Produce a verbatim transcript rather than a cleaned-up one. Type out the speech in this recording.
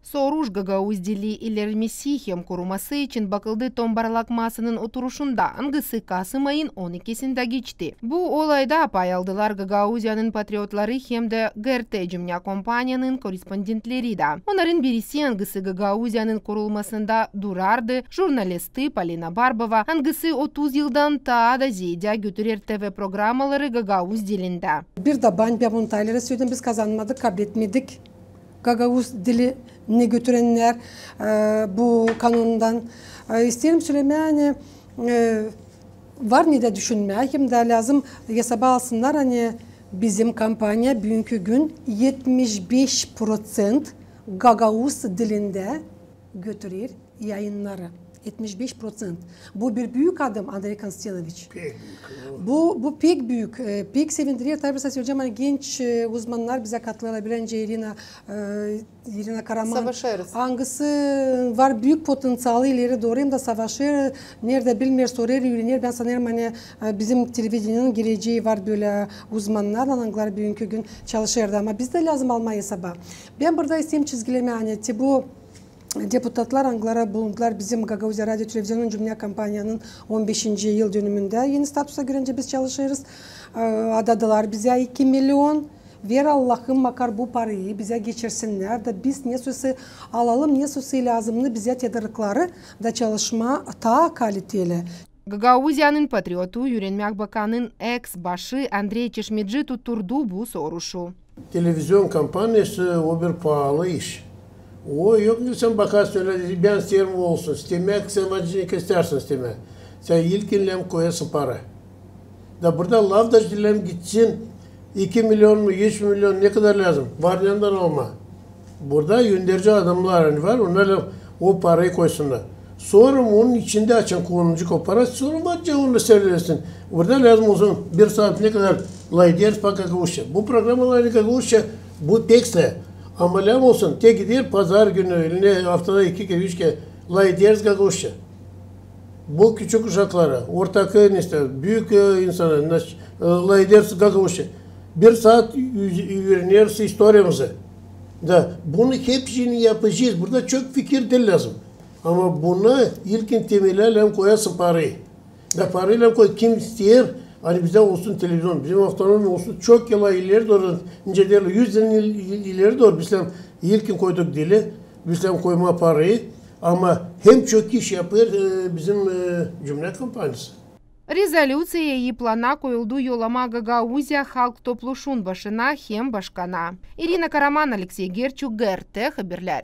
Soruş gagauz dili ilerlemesi hem koruması için bakıldı tombarlak masanın oturuşunda, angısı kasım ayın on ikisindä geçti. Bu olayda pay aldılar Gagauziyanın patriotları hem dä GRT cümnä kompaniyanın korrespondentleri dä. Onnarın birisi, angısı Gagauziyanın kurulmasında durardı, jurnalisti Polina Barbova, angısı otuz yıldan taa da zeedä götürer TV programmaları gagauz dilindä. Bir dä bän, bän bunu Taylerä söledim, biz kazanmadık, kabletmedik gagauz dilini götürennär, e, bu kanundan. E, isteerim sölemää, ani, e, var ne dä düşünmää, hem dä lääzım hesaba alsınnar, ani bizim kompaniya büünkü gün etmiş beş proţent gagauz dilindä götürer yayınnarı. Etmiş beş proţent. Bu bir büük adım, Andrey Konstantinoviç. Pek büük. Bu, bu pek büük, e, pek sevindirer. Tabii, söleyecäm, ani genç, e, uzmannar bizä katılêrlar, birinci İrina, e, İrina Karaman. Savaşêrız. Angısı var büük potenţialı ileri dooru, hem dä savaşêr, neredä bilmeer, sorêr, üürener. Bän sanêrım, ani, e, bizim televideniyanın gelecää var bölä uzmannarlan, angıları büünkü gün çalışêr da. Ama biz dä lääzım almaa hesaba. Bän burada isteerim çizgilemää, ani te bu deputatlar, angıları bulundular bizim Gagauziya radio televizionunun cümnä kompaniyanın on beşinci yıldönümündä, eni statusa görä nicä biz çalışêrız. E, adadılar bizä iki million. Ver Allahım, makar bu parayı bizä geçirsinnär da biz ne sosä alalım, ne sosä lääzımnı bizä tedarıkları da çalışmaa taa kaliteli. Gagauziyanın patriotu, üürenmäk bakanın eks başı Andrey Çeşmedji tutturdu bu soruşu. Televizion kompaniyası o bir paalı iş. O yok, ne sän bakarsın ölä, bän isteerim olsun, istemää, sän var nicä istärsin istemää. Sän ilkin lääzım koyasın para. Da burada laf da lääzım gitsin, iki million mu, üç million, ne kadar lääzım, var neredän almaa. Burada önderci adamnar, ani var, onnar lääzım o parayı koysunnar. Sora onun içindä açan konulacek o para, sora var nicä onu seyredersin. Burada lääzım olsun bir saat ne kadar layederiz po gagauzça. Bu programmalar gagauzça, bu pek sä. Ama lääzım olsun, te gider pazar günü, ne aftada iki kerä, üç kerä layederiz gagauzça. Bu küçük uşaklara, ortakı, ne isteer, büük, e, insana, naş-, e, layederiz gagauzça. Bir saat üüz-, üüreneriz istoriyamızı. Da bunu hepsini yapacez. Burada çok fikir diil lääzım. Ama buna ilkin temelä lääzım koyasın parayı. Da parayı lääzım koy, kim isteer, ani bizdä olsun televizion, bizim avtonom olsun, çok yıl ileri dooru, nicä deerlär, üz yıl il-, ileri dooru biz lääzım ilkin koyduk diili, biz lääzım koymaa parayı, ama hem çok iş yapêr, e, bizim, e, cümnä kompaniyası. Rezolüţiya i plana koyuldu yollamaa Gagauziya Halk Topluşun başına hem başkana. İrina Karaman, Aleksey Gerçuk, GRT Haberlär.